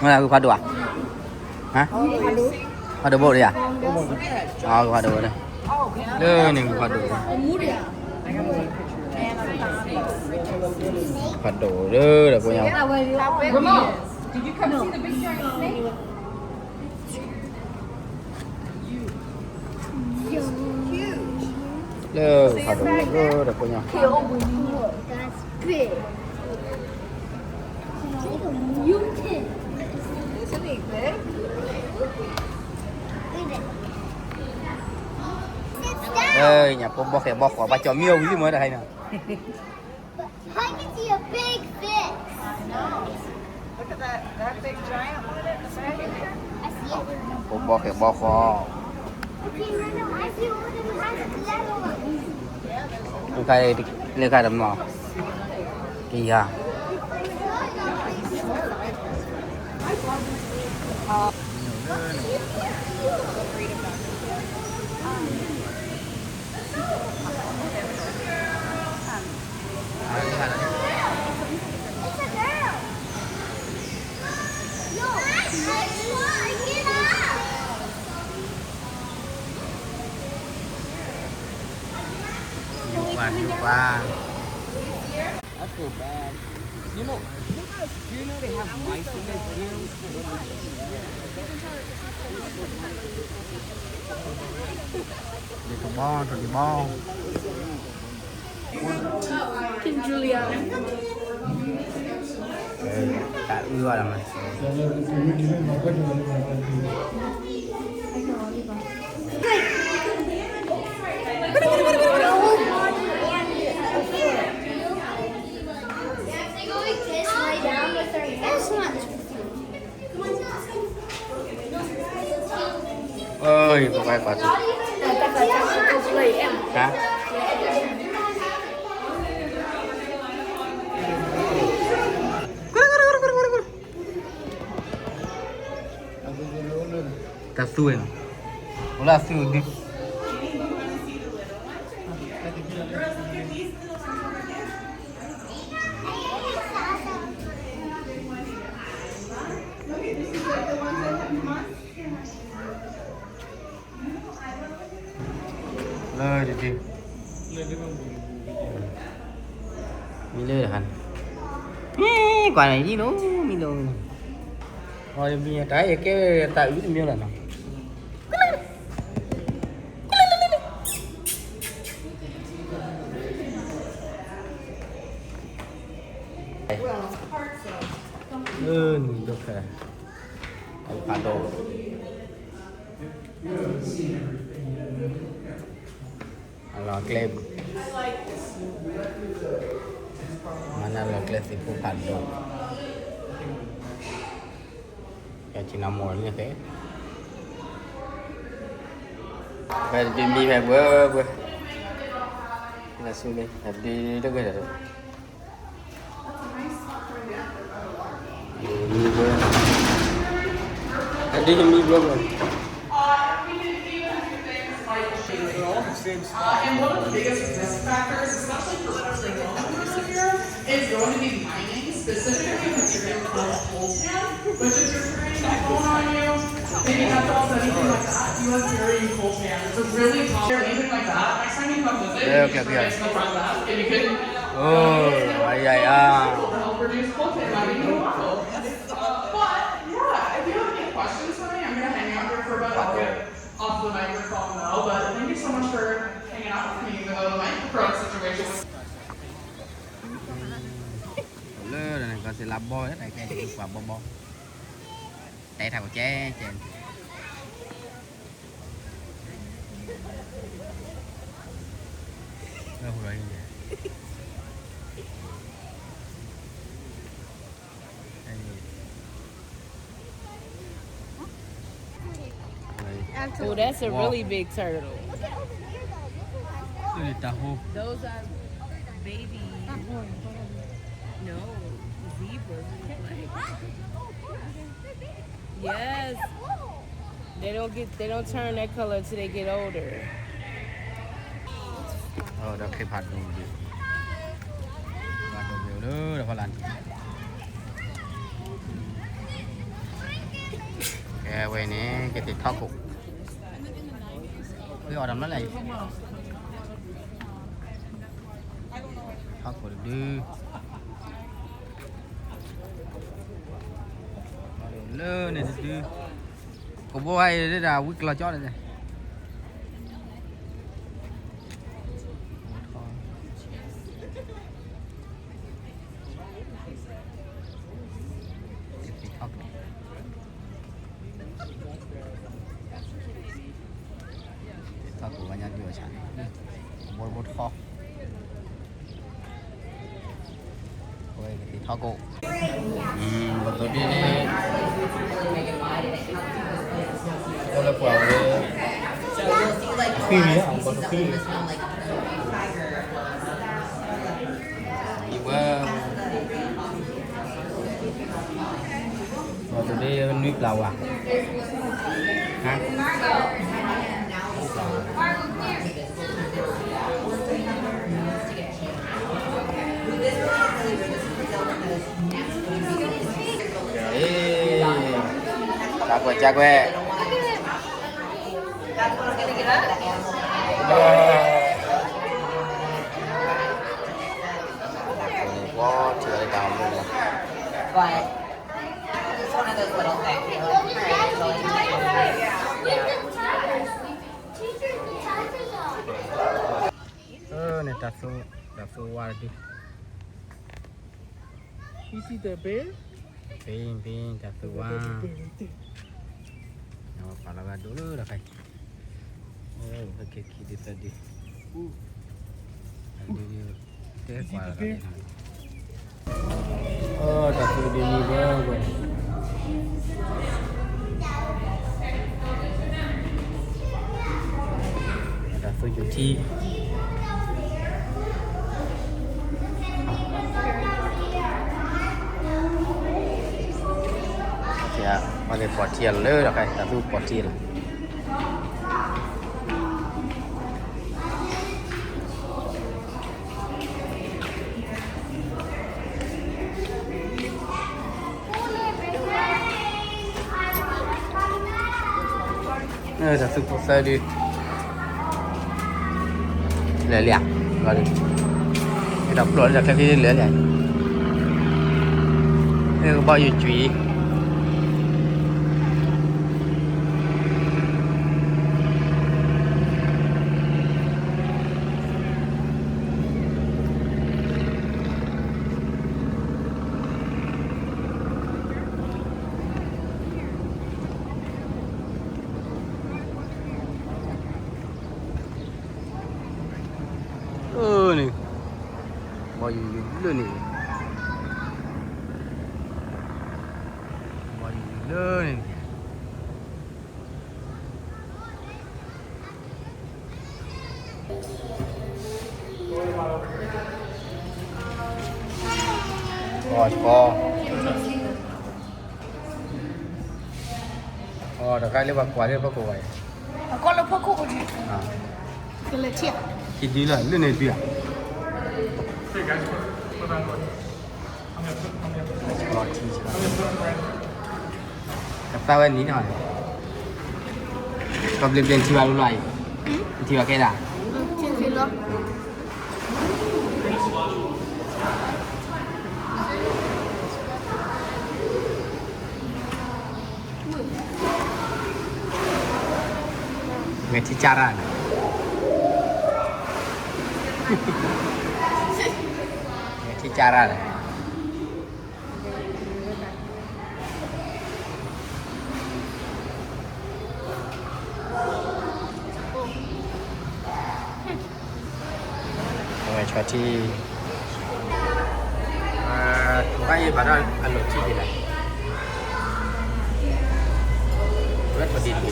မ့ၢ်ဂုၢ်ဖးဒိၣ်ဧါ, ဟါ, ဖးဒိၣ်ဘိၣ်ဒံးဧါ, အဂုၢ်ဖးဒိၣ်ဝဲ, လၢန့ၣ်ဂုၢ်ဖးဒိၣ်, ဖးဒိၣ်လၢဒီးဖိညါ လၢဖးဒိၣ်လၢဒီးဖိညါ, Isn't it good? ညၣ်ဖိဘီၣ်ဃဲၤဘီၣ်ဃီ ပှၤကၠီမံအီၤဝံၤလံမ့ၢ်တဟါအံၤနီၤ. I can see a big fish. I know. Look at that, that big giant one in the back. I see it. ဖိဘီၣ်ဃဲၤဘီၣ်ဃီ, Okay, no, no, I see one of them has a little one. လၢခါတမီၤ, ကယၤ. It's a girl. No, I, I, I get up. ယူၤပှၤ, ယူၤပှၤ. I feel bad. You know, you guys, do you know they have mice in this gym? ဒ့ၣ်တဘီ, တဒ့ၣ်ဘီ. Julia. တၢ်အုၣ်အီၤလီၤမး. That's not. Ơi, không phải quả sụp. Hả? Tao xui nè. Ủa là xui đi. Lơ đi đi. Mi lơ hẳn. Ê, quả này đi lố, mi lơ. Rồi mi trái cái ta ướt mi là nó. Ơ, nhìn được hả? Avocado. Lò clem. Mana lò clem thí phú phạt đồ. Cho chị nó mua như thế. Phải đi mi phải bữa bữa. Là xui đi, phải đi đâu cái đó. They're all the same spot. And one of the biggest risk factors, especially for something like lung cancer, is going to be mining, specifically materials called coltan, which if you're carrying a phone on you, maybe headphones, anything like that, you are carrying coltan. It's a really common, anything like that. Next time you come visit, you can bring it to the front desk and you can Oh, ay, ay, ah. Help reduce coltan by being a But, yeah, if you have any questions for me, I'm gonna hang out here for about a bit off the microphone, though. But thank you so much for hanging out with me, even though the microphone situation was Lơ, này có sẽ là bò đấy, này cái gì quả bò bò. Té thằng của che, che. Lơ, hù lơ, hù lơ. Oh, that's a really big turtle. Those are baby. No, zebras. Yes. They don't get, they don't turn that color until they get older. ဒီးခ့ဖးဒိၣ်ဒံး, ဖးဒိၣ်ဒံးလၢဒီးဖီလာ်န့ၣ်, ဝဲန့ၣ် ကသ့ၣ်ထီၣ်ကိၣ်, ဝဲအီၣ်တၢ်မနုၤလဲၣ်, ထီၣ်ကိၣ်တဒု, လၢန့ၣ်တဒု, ကဘိအံၤဒၣ်ဝံကျီၤကၠီဒီး ထီၣ်ကိၣ်ဝဲညါဒုးအီၣ်ဆၣ်န့ၣ်, ဘိဘိထီၣ်, ဝဲကသ့ၣ်ထီၣ်ကိၣ်, ဘီသိဒ့, အိၣ်လၢပှၤဝဲ, အဃံန့ၣ်, ဘီသိဒ့, ဘီသိဒ့နွံပျၢ်ဝဲ, ဟါ အ့, ကကွဲး ကကွဲး, ထံၣ်ဝဲလၢတၢ်အိၣ်မူလီၤ. န့ၣ် တၢ်သူဝါတဒု, ဘ့ဘ့ တၢ်သူဝါ, ပာ်လီၤဂာ်ဒိၣ်လၢတခါအံၤ, အိၣ် ဟဲက့ၤခံဒုသၢဒု, တၢ်ဒု တဲကွၢ်လီၤ, အိၣ် တၢ်သူဒုန့ၣ်ဒီးဝဲ တၢ်သူယူၤထံ, ပှၤက့ၤပိာ်ထံအလီၢ်လၢတခါအံၤ, တၢ်သူပိာ်ထံလီၤ. တၢ်သူပိာ်သၢဒု, လဲၤလံဧါ, လီၤဒု, အဲၣ်ဒိးပျိာ်လၢတၢ်ချၢခံလဲၤလံဧါ, အဲၣ်ကဘီယူၤကွံာ် အၢ န့ၣ်, ဘီယူၤယူၤလၢန့ၣ်, ဘီယူၤယူၤလၢန့ၣ်, အီၣ်ကီ အီ တခါလၢပှၤကွၢ်လၢဖီခိၣ်ဝဲ, အကွၢ်လၢဖီခိၣ်အိၣ်ဒံး, ကလဲၤထံၣ်, ခံဒုလီၤ လၢန့ၣ်ဒုးဧါ, ကသါဝဲနံၤန့ၣ်, ကဘျ့ဘျ့ထံၣ်ဘၣ်လီၤလီၤအံၤ, ထံၣ်ဘၣ်ကဲဒၣ်, မဲာ်ထံကၢ်ရၣ်န့ၣ်, မဲာ်ထံကၢ်ရၣ်န့ၣ်, အဝဲဆီထံ, ထိၣ်ဃါအံၤဘၣ်ဒီးအလီၢ်ထံဒ်လဲၣ်, ဝဲထိၣ်ဒံးတဘ့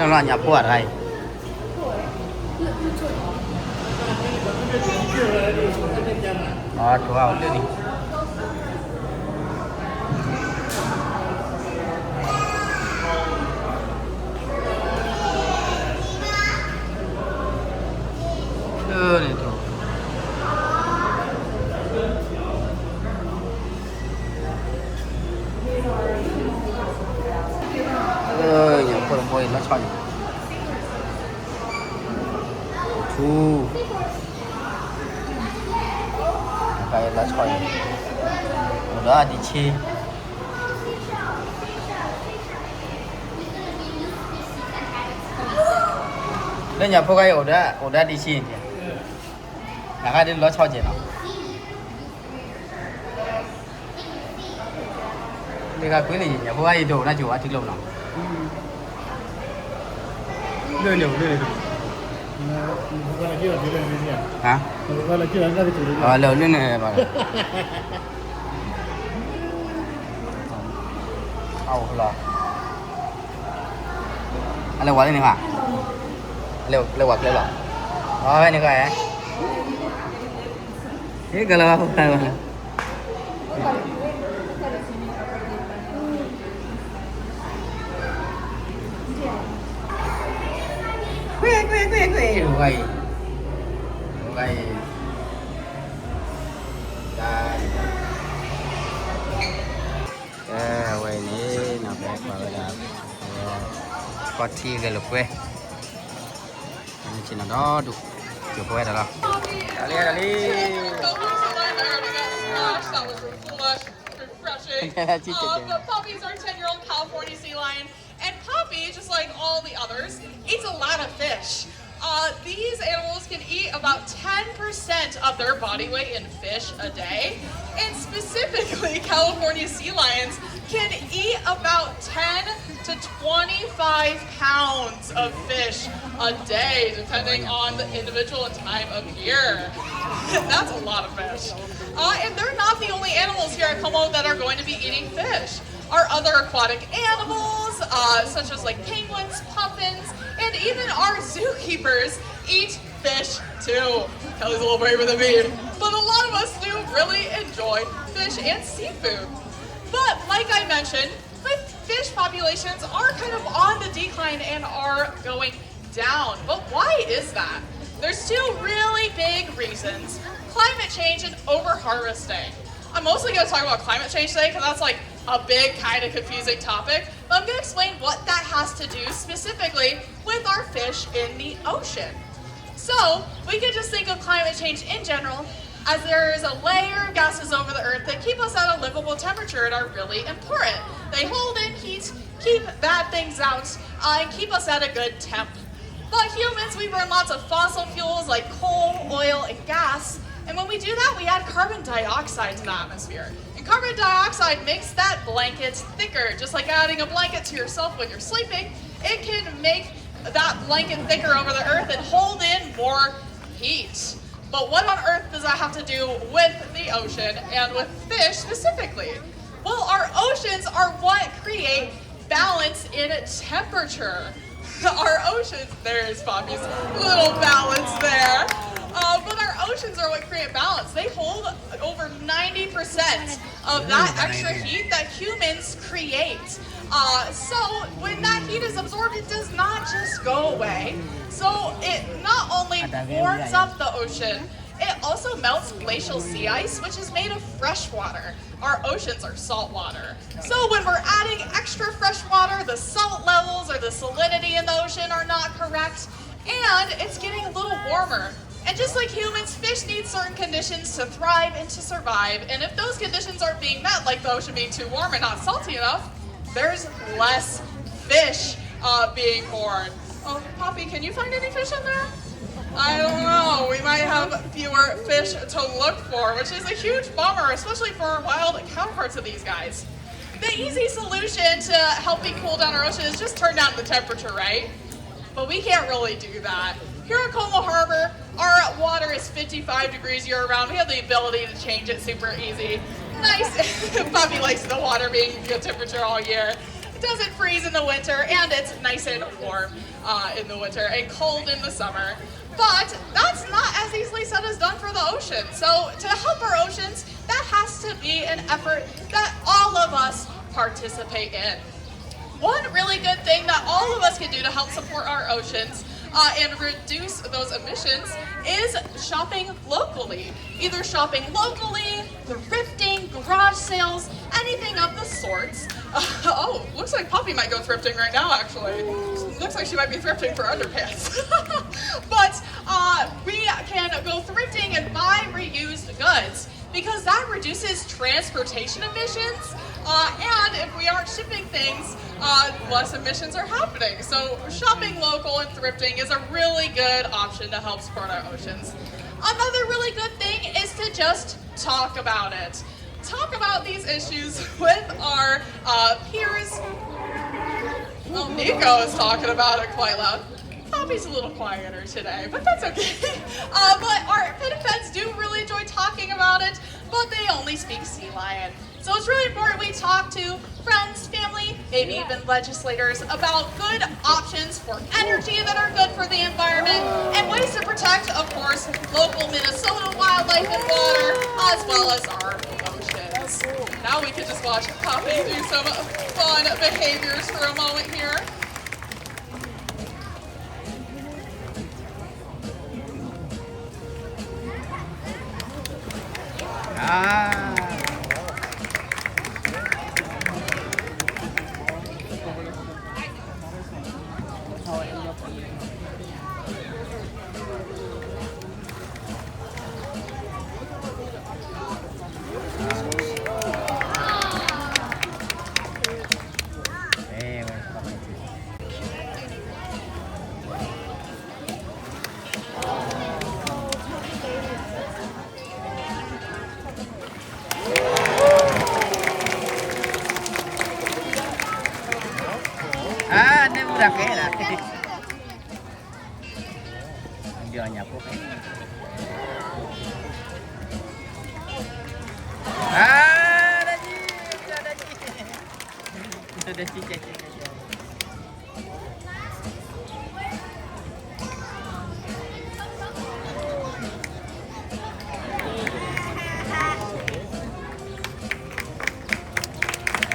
ၣ်, ညၣ်ဖိ, ဝဲ လၢညၣ်ဖိအတခါအံၤ, အထိးအီၤလၢန့ၣ်, လၢန့ၣ်ထိး ညၣ်ဖိတဘိအံၤလီၤဆီန့ၣ်, ထူ, လီၤဆီန့ၣ်, အိၣ်ဒီးဒံးဆံ, လၢညၣ်ဖိခါအံၤအိၣ်ဒီး အိၣ်ဒီးဒံးဆံန့ၣ်, နခါဒ်လီၤဆီကဲးနီၤ. တဂၤကွံာ်လံ ညၣ်ဖိအံၤဒိၣ်နၢ်ကၠိဝဲထံကျိနီၤ. လၢန့ၣ်, လၢန့ၣ်, ဟါ, လၢန့ၣ်ဘၣ်, အအိၣ်လီၤ, အလဲၤဝဲလၢန့ၣ်ဘၣ်, လဲၤဝဲကျဲလီၤ, အဝဲန့ၣ်ကဲ, ဟ့ၣ်ကလီၤဘၣ် ကွ့ၢ်ကွ့ၢ်ကွ့ၢ်ကွ့ၢ်, ဝဲအံၤ, ဝဲအံၤ, တၢ်, ကဲ, အဝဲအံၤန့ၣ် နီၢ်ပဲကွၢ်ဝဲဒၣ်, ကီၢ်ထံဂဲၤလိာ်ကွဲ နဆ့ၣ်နီၤဒီဒူၣ်, ကၠိဖိဝဲဒၣ်လီၤ, တၢ်လံတၢ်လံ. Refreshing. Uh, but Poppy is our ten-year-old California sea lion, and Poppy, just like all the others, eats a lot of fish. Uh, these animals can eat about ten percent of their body weight in fish a day. And specifically, California sea lions can eat about ten to twenty-five pounds of fish a day, depending on the individual and time of year. That's a lot of fish. Uh, and they're not the only animals here at Como that are going to be eating fish. Our other aquatic animals, uh, such as, like, penguins, puffins, and even our zookeepers eat fish too. Kelly's a little braver than me. But a lot of us do really enjoy fish and seafood. But like I mentioned, fish populations are kind of on the decline and are going down. But why is that? There's two really big reasons: climate change and overharvesting. I'm mostly going to talk about climate change today because that's, like, a big, kind of confusing topic, but I'm going to explain what that has to do specifically with our fish in the ocean. So, we can just think of climate change in general as there is a layer of gases over the earth that keep us at a livable temperature and are really important. They hold in heat, keep bad things out, uh, and keep us at a good temp. But humans, we burn lots of fossil fuels like coal, oil, and gas. And when we do that, we add carbon dioxide to the atmosphere. And carbon dioxide makes that blanket thicker, just like adding a blanket to yourself when you're sleeping. It can make that blanket thicker over the earth and hold in more heat. But what on earth does that have to do with the ocean and with fish specifically? Well, our oceans are what create balance in temperature. Our oceans, there's Poppy's little balance there. Uh, but our oceans are what create balance. They hold over ninety percent of that extra heat that humans create. Uh, so when that heat is absorbed, it does not just go away. So it not only warms up the ocean, it also melts glacial sea ice, which is made of fresh water. Our oceans are salt water. So when we're adding extra fresh water, the salt levels or the salinity in the ocean are not correct, and it's getting a little warmer. And just like humans, fish need certain conditions to thrive and to survive. And if those conditions aren't being met, like the ocean being too warm and not salty enough, there's less fish, uh, being born. Oh, Poppy, can you find any fish in there? I don't know. We might have fewer fish to look for, which is a huge bummer, especially for our wild counterparts of these guys. The easy solution to helping cool down our ocean is just turn down the temperature, right? But we can't really do that. Here at Como Harbor, our water is fifty-five degrees year round. We have the ability to change it super easy. Nice. Poppy likes the water being good temperature all year. doesn't freeze in the winter, and it's nice and warm uh, in the winter and cold in the summer. But that's not as easily said as done for the ocean. So, to help our oceans, that has to be an effort that all of us participate in. One really good thing that all of us can do to help support our oceans uh, and reduce those emissions is shopping locally. Either shopping locally, thrifting, garage sales, anything of the sorts. Oh, looks like Poppy might go thrifting right now, actually. Looks like she might be thrifting for underpants. But uh, we can go thrifting and buy reused goods because that reduces transportation emissions. Uh, and if we aren't shipping things, uh, less emissions are happening. So shopping local and thrifting is a really good option to help support our oceans. Another really good thing is to just talk about it. Talk about these issues with our uh, peers. Well, Nico is talking about it quite loud. Poppy's a little quieter today, but that's okay. Uh, but our pit feds do really enjoy talking about it, but they only speak sea lion. So it's really important we talk to friends, family, maybe even legislators about good options for energy that are good for the environment and ways to protect, of course, local Minnesota wildlife and water, as well as our oceans. Now we can just watch Poppy do some fun behaviors for a moment here.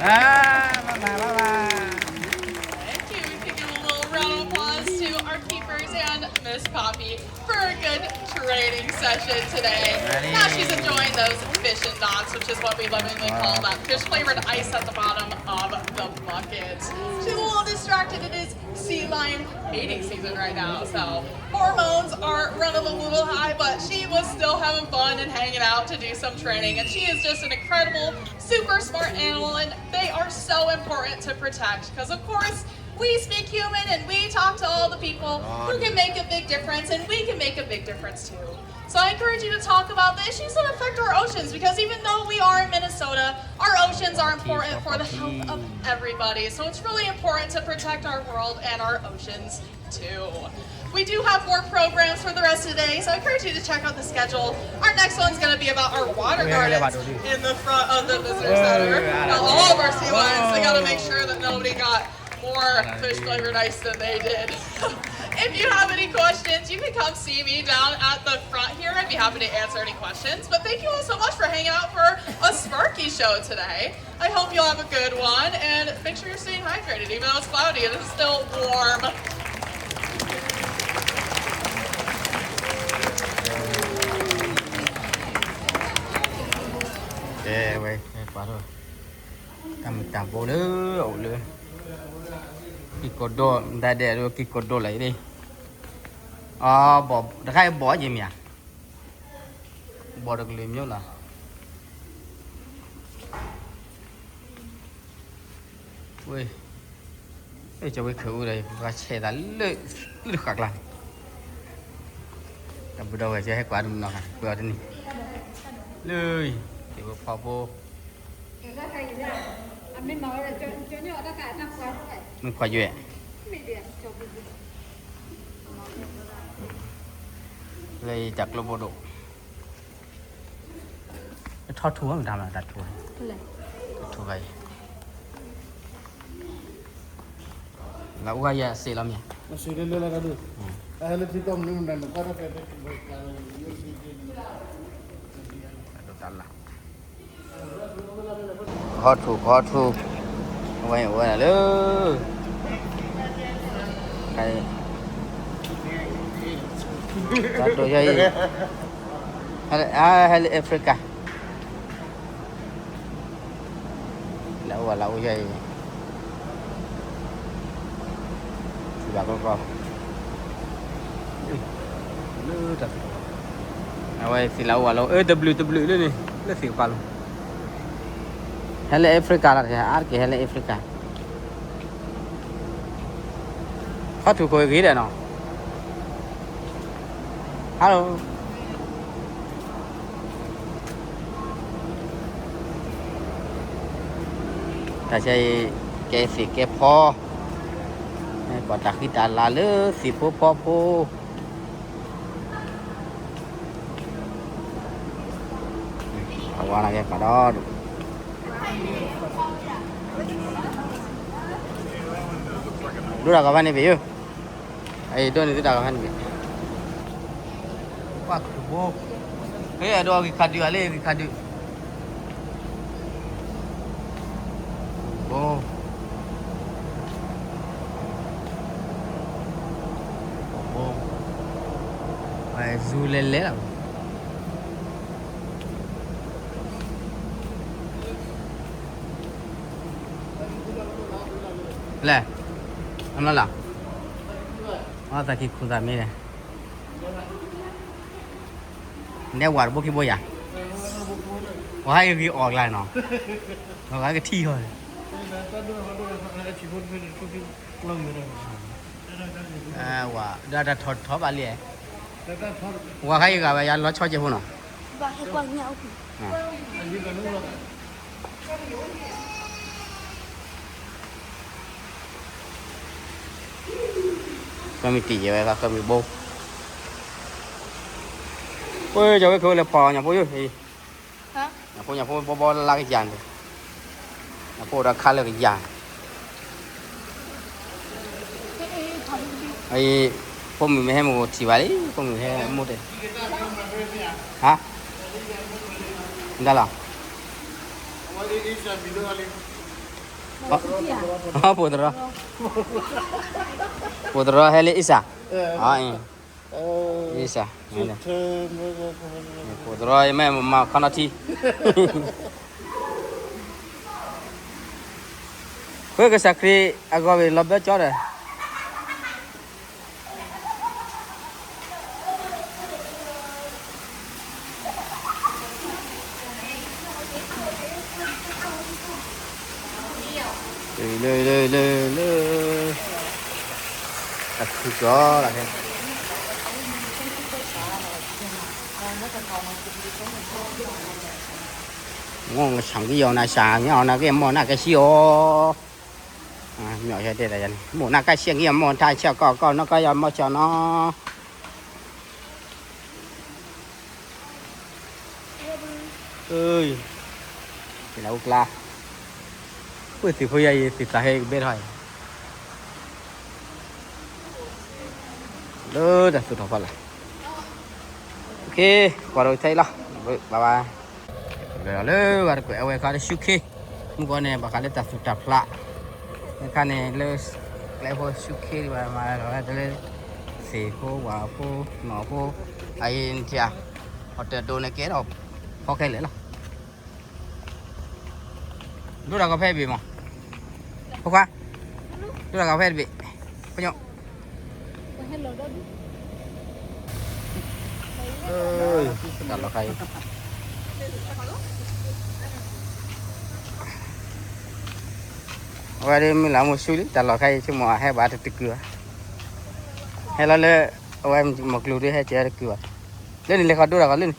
Ah, bye bye, bye bye. Thank you. We can give a little round of applause to our keepers and Miss Poppy for a good training session today. Now she's enjoying those fish and knots, which is what we lovingly call that fish flavored ice at the bottom of the bucket. She's a little distracted. It is sea lion mating season right now, so hormones are running a little high, but she was still having fun and hanging out to do some training. And she is just an incredible, super smart animal, and they are so important to protect because, of course, we speak human and we talk to all the people who can make a big difference, and we can make a big difference too. So I encourage you to talk about the issues that affect our oceans, because even though we are in Minnesota, our oceans are important for the health of everybody. So it's really important to protect our world and our oceans too. We do have more programs for the rest of the day, so I encourage you to check out the schedule. Our next one's going to be about our water gardens in the front of the visitor center. Now, all of our sea lions, they got to make sure that nobody got more fish flavored ice than they did. If you have any questions, you can come see me down at the front here. I'd be happy to answer any questions. But thank you all so much for hanging out for a Sparky show today. I hope you all have a good one, and make sure you're staying hydrated, even though it's cloudy. It is still warm. Tàmၢ်တၢ်ဘိလၢအိၣ်လၢ က့ၤကီၢ်ဒိၣ် မတၤဒဲးလၢက့ၤကီၢ်ဒိၣ်လၢအံၤန့ၣ် အဘီၣ်တခါအံၤဘီၣ်ယဲၢ်မ့ၢ်ဧါ ဘီၣ်တကလုာ်မ့ၢ်လီၤ ဝ့ၢ် ကၢ်ဝ့ၢ်ခၢၣ်အူဒီး ပှၤဆဲးသးလၢ လၢတဃာ်ကျါန့ၣ် တၢ်ဘုဒီဝဲၢ်ကဟဲကွၢ်တနီၤ ကွဲးအီၤတန့ၢ် လၢ ကၢ်ဝ့ၢ်ဖီဖိ မ့ၢ်ခွါယွဲၢ် လၢတၢ်ကျိဘိဒိၣ် ထီထူဝဲမတၤမတၤထူဝဲ ထူဝဲ အံၤ လၢအူဂၤယဲစ့လီၤမ့ၢ်ဧါ. ကဟီထူၣ်ကဟီထူၣ်, အဝဲအံၤအိၣ်ဝဲဒၣ်လၢ တၢ်ဒိၣ်ယဲအံၤ, ဟဲလၢ Africa လၢအအိၣ်လၢအအိၣ်ယဲအံၤ, စံးဘၣ်ကီကီ, အဝဲသ့ၣ်လၢအအိၣ်လၢ အၢ တဘျုးတဘျုးလၢန့ၣ် လၢသ့ၣ်ကပၤလီၤ, ဟဲလၢ Africa လီၤ အါတက့ၢ်ဟဲလၢ Africa ခီထူၣ်ခိၣ်ဂ့ၤဒဲးနီၤ, hello. တၢ်ဆဲအံၤ ကဲသ့ၣ်ကဲဖီ, ကွၢ်တၢ်ဃံတၢ်လၤလၢသ့ၣ်ဖိဖီဖိ, အဝဲကဲပာ်ဒီး ဒိၣ်တၢ်ကီဖဲန့ၣ်ဘ့ၣ်ယိၣ်, အဒိၣ်န့ၣ်သုတၢ်ကီဖဲန့ၣ်ဘ့ၣ်, ကွၢ်ခူၣ်ဘိ, ဟဲအဒိၣ်ဂံၢ်ခါဒုးအလၢဂံၢ်ခါဒုး, ဘိ, ဘိ, ဝဲဇူလဲၤလဲၤလီၤ. လဲၣ်, အမလီၤ, အသးက့ၤခူၣ်သးမ့ၢ်လဲၣ်, နဲဝၤတဘိခံဘိယၤ, ဝၤဟဲဂ့ၤအီၣ်ကျါနီၤ, ဝၤကထံၣ်ဟီ, ဝၤဒၣ်တၢ်ထီၣ်ထီၣ်ဘၣ်လံ, ဝၤခါအံၤဂၤဝဲယၤလီၤဆီကဲဖိနီၤ. ကမံးတံာ်ယဲဝဲ ကမံးဘိ, ပှၤကဝဲခဲလၢာ်ဖီညၣ်ဖိယိၣ်, ညၣ်ဖိညၣ်ဖိဘီဘီလၢ်လၢ်ကယၤန့ၣ်, ညၣ်ဖိဒီးခါလၢကယၤ အံၤ, ဖိမုၣ်မ့ၢ်ဟဲမုၢ်ထံၣ်ဘၣ်လံ, ဖိမုၣ်ဟဲမုၢ်တဲ, ဟါ, ဒၣ်လီၤ, ဖိတရီ, ဖိတရီဟဲလၢအ့ၣ်စၢ်, အ့ၣ်စၢ်, ဖိတရီမ့ၢ်မၤခီနီၤထံ ဃ့ကစၢ်ခရံာ်အဂီၢ်ဝံၤလီၤဘၢကၠီဒီး, လၢ လၢ လၢ လၢ တၢ်ခုကီၤလီၤခဲ, မိၢ်ကဆၣ်ကံအီၤနၤ ဆၣ်ကံအီၤနၤ ကဲမိၢ်နၤကဲဆံးအီၤ, မ့ၢ်အီၤတဲတၢ်ယၤန့ၣ် မိၢ်နၤကဲဆံးကံအီၤ မိၢ်ထါဆံးကီၢ်ကီၢ်နီၢ်ကီၢ်ယီၤမီၢ်ဆံးနီၤ သ့ၣ်လၢအူကျါ, ပှ့ၤသ့ၣ်ဖိယါအံၤ သ့ၣ်သးဟဲကဘဲထီၣ်အံၤ, လၢတၢ်သူၣ်ထီၣ်ဖီလာ်, OK, ကွၢ်ဒီးထဲအံၤလီၤ, bye bye. လၢဝဲတကွဲးအဝဲခါလၢ ရှူခ့, မုၢ်ကီၢ်န့ၣ် ဘၣ်ဃးလၢတၢ်သူၣ်တၢ်ဖျး, အခါန့ၣ်လၢ ကျဲဖိရှူခ့ဒံးဘၣ်မး လီၤဝဲတလၢ သ့ၣ်ဖိဝၣ်ဖိနီၢ်ဖိ, အအံၤနထံၣ်ဧါ, ဟီၣ်တၢၢ်ဒိၣ်န့ၣ်ကဲထီၣ်ဖီခဲလၢာ်လီၤ. ဒိၣ်တၢ်ကီဖဲတဘ့ၣ်မး, ဖိခွါ, ဒိၣ်တၢ်ကီဖဲတဘ့ၣ်, ဖညိၣ်, တၢ်လီၢ်ခါအံၤ အဝဲဒၣ်မုၢ်လၢ်မိၢ်ဆူလံ တၢ်လီၢ်ခါအံၤ ဆိကမိၣ်ဟဲဘၣ်တတကုာ်ဘၣ်, ဟဲလီၤလၢ အဝဲမီၢ်ကျိၤဒ်ဟဲကဲတကုာ်ဘၣ်, လၢန့ၣ်လဲၤခီဒိၣ်တၢ်ကီလၢန့ၣ်,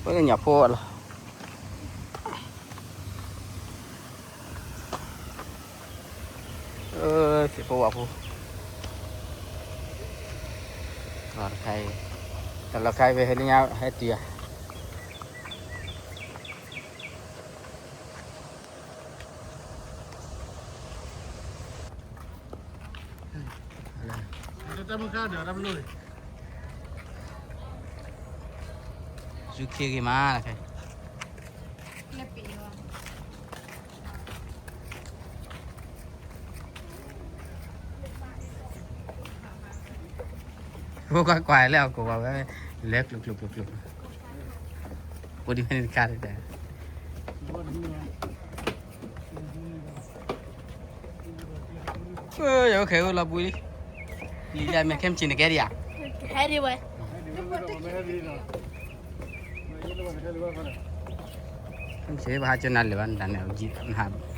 ပှၤကညီဖိအလီၢ် သ့ၣ်ဖိဝၣ်ဖိ, တၢ်လီၢ်ခါအံၤ တၢ်လီၢ်ခါအံၤ ပဟဲလၢညါဟဲတုၤဧါ. ယူၤခ့ဂ့ၤမးလၢခဲ, ဖိခွါကွၢ်လၢအကိးဝဲ, လဲၤကျိၤကျိၤကျိၤကျိၤ, ကိးဒံးဖဲန့ၣ်တခါတခါ, ယအိၣ်ခဲအိၣ်လီၤဘှံးလံ, လံလၢအမဲာ်ခဲမုၢ်ဆ့ၣ်န့ၣ်ကဲဒံးဧါ, ခဲမုၢ်ဆ့ၣ် ပဟးကၠိနၤလၢၤဘၣ်နတၢ်န့ၣ်, နဟး